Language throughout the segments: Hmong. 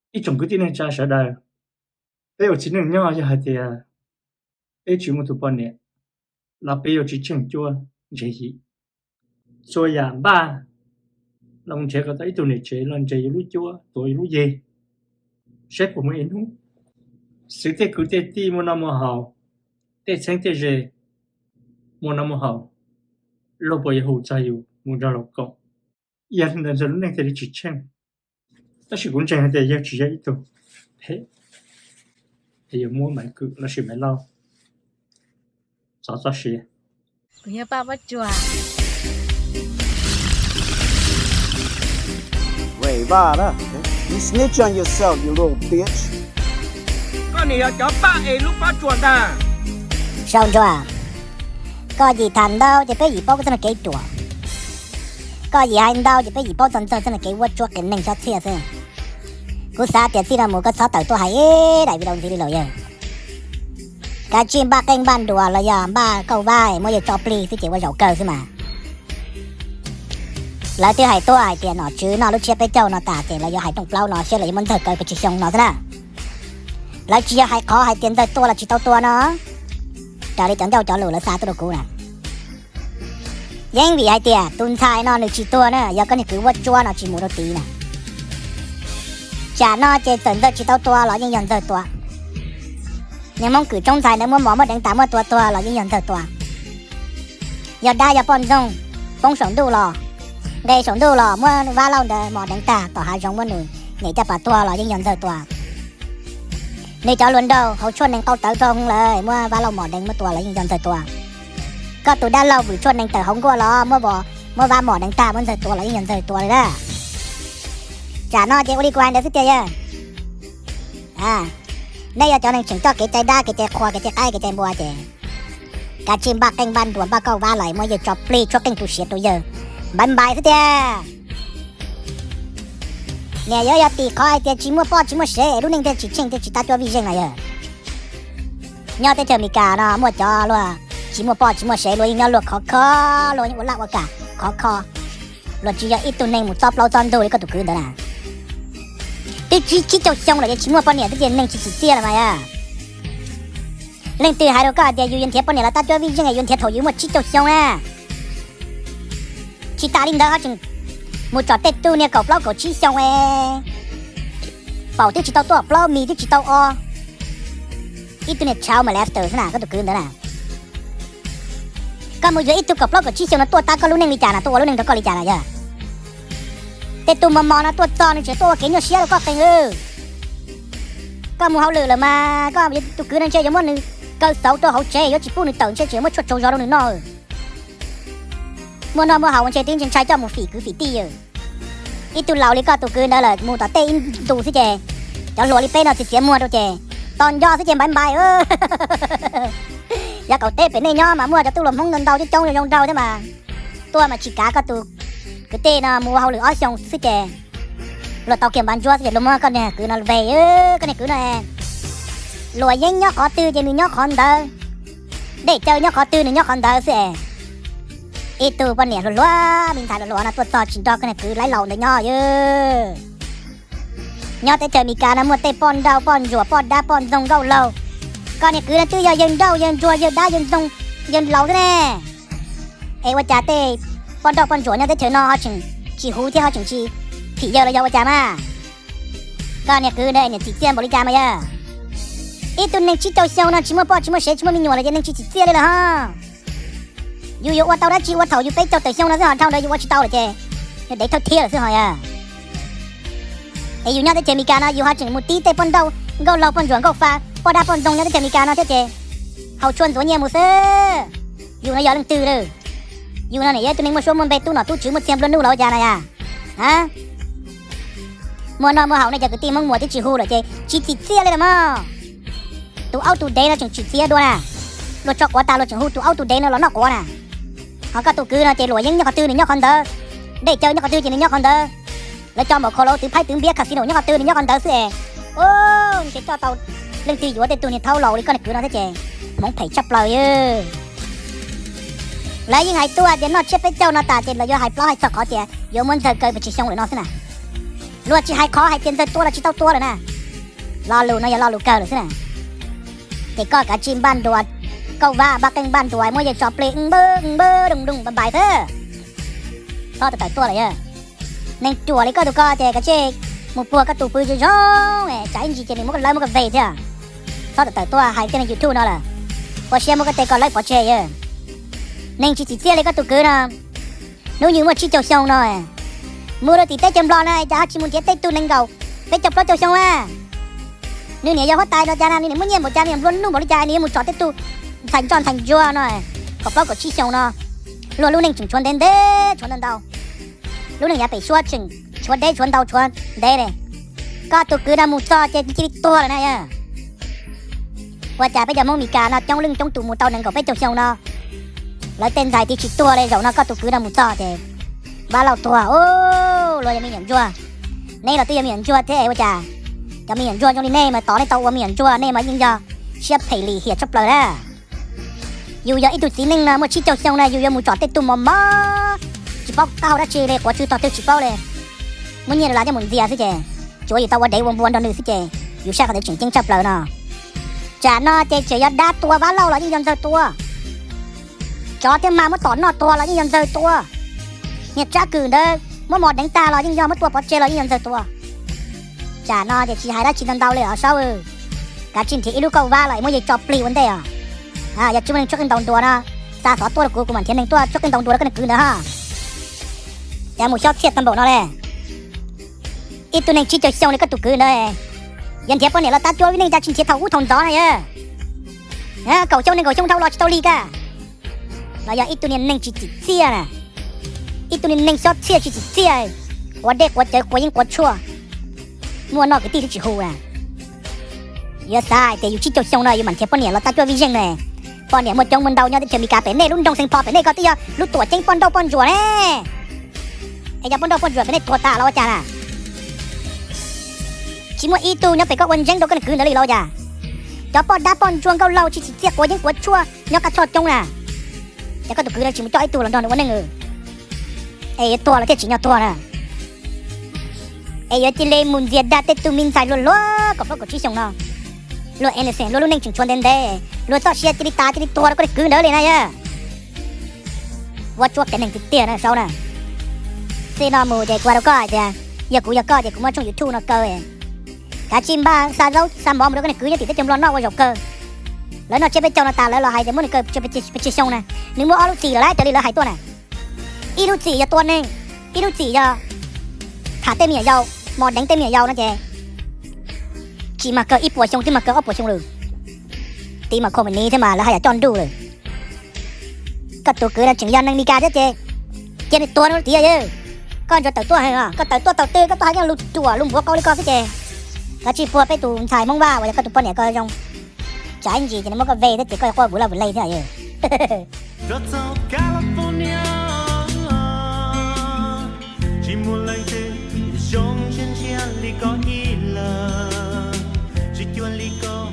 Ib tsoom kwv tij neej tsa sawv daws, peb ua txiv neej nyob yog hais tias peb tsis muaj tus poj niam los peb yuav tsis tsheej cuab ntseeg yim. Txhua yam npaj los nrhiav kom tau ib tug niam tsev los nres yus lub cuab tuav yus lub yig, saib puas muaj ib hnub xwv tej kwv tej tij muaj noj muaj haus, tej txheeb tej ze muaj noj muaj haus, luag puas yuav hu txog yus mus nrog luag koom. Yog li ntawd ntshe lub neej thiaj li tsis tsheej. Tab sis kuv ntseeg hais tias yawg tsis yog ib tug phem, es yuav muab Maiv Kwm los sis Maiv Lauj txov txoj sia. Kuv yog Paj Pob Tsuas. Wait, Vaj, you snitch on yourself, you little bitch. Koj niam yog cov paj es lub pob tsuas ntag. Sau ntsuag, koj yim tham ntau ces peb yim paub txoj kev ruam. Koj yim hais ntau ces peb yim paub txog ntxawg txoj kev vuab tsuab qias neeg xyob txhiaj xwb. Kuv xav tias txij no mus koj txhob tawm tuaj hais ib daim video ntxiv li lawm yawg. Kav tsij npaj qeej npaj nruas los yog npaj kauj vab muab yawg tso plig xwb ces ua zaum kawg xwb mas. Lawv twb hais tuaj hais tias nom tswv noj lub tsiab peb caug no tas ces lawv yuav hais rooj plaub no seb lawv yuav muab ntxawg kaw pes tsawg xyoo no xwb na. Lawv tsis yog hais qhov hais tias ntxawg tua los tsis tau tua no, raws li cov ncauj cov lus lawv xa tuaj rau kuv na. Yeej vim hais tias tus ntxhais no nws tsis tuag na, yog koj niag kwv vuab tsuab no tsis mus rau tid na, tsam no ces txawm ntxawg tsis tau tua los yeej yog ntxawg tua. Niag Hmoob Kwm Tsoob ntxhais ntawd muab mos muab deev tas muab tua tuag los yeej yog ntxawg tua. Yog dab yog poj ntxoog poob saum ntuj los, nqes saum ntuj los muab Vab Lauj ntawd mos deev tag tom hav zoov muab nws nyem caj pas tuag los yeej yog ntxawg tua. Nws cov hluas nraug hauv tshuaj nees qau tawv rau lawm muab Vab Lauj mos deev muab tua los yeej yog ntxawg tua. Koj tus dab laug vwm tshuaj nees tawm hauv nkuaj los muab, muab Vab mos deev tag muab ntxawg tua los yeej yog ntxawg tua li na. Tsam no ces ua li kuv hais ntawd xwb tiag yawg. Nej yog cov neeg tseem coj kev cai dab kev cai qhua kev cai qaib kev cai npua ces kav tsij npaj qeej npaj nruas npaj kauj vab los muab yawg tso plig tshuab qeej tu siav rau yawg. Npaiv npaiv xwb tiag. Niam yuav yog tim qhov hais tias tsis muaj poj tsis muaj sev es lub neej thiaj tsis tsheej thiaj tsis tab cuab vij zeej no yawg. Nyob teb chaws Amelikas no muaj cov luag tsis muaj poj tsis muaj sev luag yeej nyob luag khov kho, luag yeej ua laj ua kam khov kho. Luag tsis yog ib tug neeg mus txob plaub txob ntug li koj tus kwv ntawd na. Twb tsib caug xyoo lawm ces tsis muaj poj niam twb ces neeg tsis tsim txiaj los mas yog. Leej twg hais rau koj hais tias yus yuav nrhiav poj niam los tab cuab vij zeej yuav nrhiav thaum yus muaj tsib caug xyoo na? Tsis tas li ntawd ho tseem mus tsom tej tug niag kaum plaub kaum tsib xyoo es paum twb tsis tau tuaj plaub mis twb tsis tau o. Ib tug niag child molester xwb na koj tus kwv ntawd na. Koj mus yuav ib tug kaum plaub kaum tsib xyoo no tuaj tab koj lub neej li cas na, tuaj ua lub neej rau koj li cas na yog? Tej tug mos mos no tuaj txog nws tseem tuaj ua kev nyuaj siab rau koj qees. Koj mus hauj lwm lawm mas koj yuav tus kwv no ntshe yuav muab nws kaw xauv rau hauv tsev yuav tsis pub nws tawm ntshe tseem muab tshuaj tsaug zog rau nws noj. Muaj noj muaj haus ntshe twb ntshai ntshai coj mus fim kwv fim tij. Ib tug laus li koj tus kwv ntawd lawm mus tom tej ib ntus xwb ces cov hluas li peb no txiav txiav muag rau ces tos nco xwb ces npaiv npaiv. Yav qaum teb pem nej nyob mas muaj cov tub hluas Hmoob ntau ntau coob coob zoo zoo nraug thiab mas tuaj mas tsis kav koj tus kwv tij no mus ua hauj lwm ob xyoo xwb ces luag tau kiag npav ntsuab xwb ces luag muab koj niag kwv no ve. Koj niag kwv no luag yeeb nyob qhov twg ces nws nyob qhov ntawd, dej cawv nyob qhov twg nws nyob qhov ntawd xwb es. Ib tug poj niam hluas hluas me ntxhais hluas hluas no tuaj txog tsis nrog koj niag kwv laib laus ntawd nyob yog. Nyob teb chaws Amelikas no muaj tej poj nrauj poj ntsuam poj dab poj ntxoog nkauj laug. Koj niag kwv no twb yog yawg nrauj yawg ntsuag yawg dab yawg ntxoog yawg laus xwb ne. Es ua cas tej poj nrauj poj ntsuam nyob teb chaws no ho tseem tsis huv thiab ho tseem tsis phim yawg los yog ua cas mas? Koj niag kwv ntawd niam txim txiaj npaum li cas mas yog? Ib tug neeg tsib caug xyoo no tsis muaj poj tsis muaj sev tsis muaj me nyuam lawm ces neeg tsis txim txiaj li lawm ho. Yus yuav ua tau dab tsi ua thaum yus peb caug tawm xyoo no xwb ho dhau ntawd yus ua tsis tau lawm ces yus dev thawj thiab lawm xwb ho yog. Es yus nyob teb chaws Amelikas no yus ho tseem mus tib tej poj nrauj nkauj laug poj ntsuam nkauj fa poj dab poj ntxoog nyob teb chaws Amelikas no thiab ces haus tshua ntxuav nyiaj mus xwb. Yus no yog leej twg lawm? Yus no niam yog tus neeg muaj suab muaj npe tub nom tub tswv muaj txhia nplua nuj los ua cas no yog? Muaj noj muaj haus nej cov kwv tij Hmoob Muas twb tsis hu lawm ces tsis txim txiaj li lawm mog. Tus aub tus dev no tseem tsim txiaj dua na. Luag tso quav tas luag tseem hu tus aub tus dev no los noj quav na. Ho koj tus kwv no ces luam yeeb nyob qhov twg nws nyob qhov ntawd, dej cawv nyob qhov twg ces nws nyob qhov ntawd. Lawv coj npaum khaus laus twv phaib twv npiab casino nyob qhov twg nws nyob qhov ntawd xwb es. Ntshe coj tau leej twg yuav tej tug niag thaub laus li koj niag kwv no thiab ces hmoov phem tshaj plaws. Lawv yeej hais tuaj tias noj tsiab peb caug no tas ces lawv yuav hais plaub hais txog qhov tias yuav muab ntxawg kaw pes tsawg xyoo lawm no xwb na. Luag tsis hais qhov hais tias Ntxawg tua los tsis tau tua lawm na. Lo lus no yog lo lus kawg lawm xwb na. Ces koj kav tsij npaj nruas, kauj vab npaj qeej npaj nruas muab yawg tso plig npab npab doog doog npab npais xwb. Txhob tawm tawm tuaj lawm yawg. Neeg ruam li koj tus ko ces kav tsij mus puag koj tus pw zoo zoo, tsam ib ntsis ces nws muab koj lawv muab koj vej thiab. Txhob tawm tawm tuaj hais tej neeg YouTube no lawm. Ua siab muab koj tej ko lawv pov tseg yawg. Neeg tsis tsim txiaj li koj tus kwv no, hnub nyoog muaj tsib caug xyoo no, mus rau tim teb chaws Nplog na cas ho tsis mus nrhiav tej tug nees nkaum, peb caug plaub caug xyoo a. Nws niam yog huab tais no cas na, nws niam muaj nyiaj npaum cas, nws niam nplua nuj npaum li cas nws yuav mus tsom tej tug ntxhais ntsoj ntxhais ntsuag no, kaum plaub kaum tsib xyoo no, luag lub neej tseem tshuav ntev ntev tshuav ntau ntau. Lub neej yav pem suab tseem tshuav deb tshuav ntau tshuav ntev li. Koj tus kwv no mus txog ces cia li tuag lawm na yawg. Ua cas peb cov Hmoob Mes Kas no coob leej coob tus mus tau nees nkaum peb caug xyoo no, lawv tej ntxhais twb tsis tuag li, zaum no koj tus kwv no mus txog ces Vab Lauj tuag. Luag yog me nyuam ntsuag, neb los twb yog me nyuam ntsuag thiab ua cas cov me nyuam ntsuag zoo li nej mas tos nej tau ua me nyuam ntsuag nej mas yeej yog siab phem lim hiam tshaj plaws na. Yus yog ib tug txiv neej no muaj tsib caug xyoo na yus yuav mus tsom tej tug mos mos tsis paub taub hau dab tsi li, quav tswv tog twg tsis paub li, muab nyiaj rau lawv coj mus ntxias xwb ces tsuav yus tau ua dev ua npua nrog nws xwb ces yus saib qhov ntawd tseem ceeb tshaj plaws no. Tsam no ces tseem yog dab tua Vab Lauj los yeej yog Ntxawg tua. Tsov thiab hma muab tom noj tuag los yeej yog Ntxawg tua. Niag Tsab Kws ntawd muab mos deev tag los yeej yog, muab tua pov tseg los yeej yog Ntxawg tua. Tsam no ces tsis hais dab tsi ntau ntau li os Saub. Kav tsij nrhiav ib lub kauj vab los es muab yawg tso plig ua ntej os. Yog tsis muaj neeg tshuab qeej ntaus nruas no, xa xov tuaj rau kuv, kuv mam nrhiav neeg tuaj tshuab qeej ntaus nruas rau koj niag kwv ntawd ho. Cas mus xyob txhiaj tag npaum no li. Ib tug neeg tsib caug xyoo li koj tus kwv ntawd, yog nrhiav poj niam los tab cuab vij neej cas tsis nrhiav thaum ub thaum ntxov na yawg. Kaum xyoo nees nkaum xyoo dhau los tsis tau li kaj. Los yog ib tug niag neeg tsis tsim txiaj na, ib tug niag neeg xyob txhiaj tsis tsim txiaj, quav dej quav cawv quav yeeb quav tshuaj, muaj noj kwv tij twb tsis hu na. Yuav xav hais tias yus tsib caug xyoo no yus mam nrhiav poj niam los tab cuab vij zeej na. Poj niam muaj coob muaj ntau nyob teb chaws Amelikas pem nej lub nroog Xeev Phos pem nej ko twb yog lub tuam ceeb poj nrauj poj ntsuam ne. Es cov poj nrauj poj ntsuam pem nej tuag tas los ua cas na? Tsis muaj ib tug nyob pem koj ua ntseeb rau koj niag kwv ntawd li los ua cas? Cov poj dab poj ntsuag nkauj laug tsis tsim txiaj quav yeeb quav tshuaj nyob qab choj coob na. Ces koj tus kwv no tsis mus coj ib tug los nrog nws ua neej, es yuav tuag los thiaj tsim nyog tuag na. Es yuav cia li mus ntxias dag tej tug me ntxhais luag luag kaum plaub kaum tsib xyoos no, luag innocent, luag lub neej tseem tshuav ntev ntev, luag txoj sia cia li tas cia li tuag rau koj niag kwv ntawd li na yawg. Vuab tsuab qias neeg tiag tiag na Saub na. Txij no mus ces kuv hais rau koj hais tias, yog kuv yog koj ces kuv muab tshooj YouTube no kaw, kav tsij npaj xa zaub xa mov mus rau koj niag kwv nyob tim teb chaws Nplog noj ua zaum kawg. Lawv noj tsiab peb caug no tas lawv los hais tias muab nws kaw pes tsawg xyoo na. Nws muaj ob lub txim lawm lauj, raws li lawv hais tuaj na. Ib lub txim yog tua neeg, ib lub txim yog tham tej me nyuam yaus, mos deev tej me nyuam yaus no ces tsis mag kaw ib puas xyoo twb mag kaw ob puas xyoo lawm. Tiv mas khoom ni thiab mas lawv haj yam coj nruj lawm. Koj tus kwv no tseem yog neeg Meskas thiab ces cia nws tuag rau tiag yawg. Koj ntsuas tawm tuaj heev os, koj tawm tuaj thaum twg koj tuaj hais coj lus ruam lus npuav qau li ko xwb ces kav tsij puag peb tus ntxhais Hmoob Vaj uas yog koj tus poj niam ko zoo, tsam ib ntsis ces nws muab koj ve thiab ces koj quaj vwm laj vwm lej thiab yawg. Rau txog California, tsis muaj leej twg zoo ntsia ntsia li koj ib leeg, tsis cuag li koj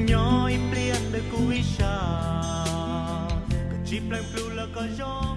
nyob ib pliag ntawm kuv ib sab, koj tsis pleev plum los koj zoo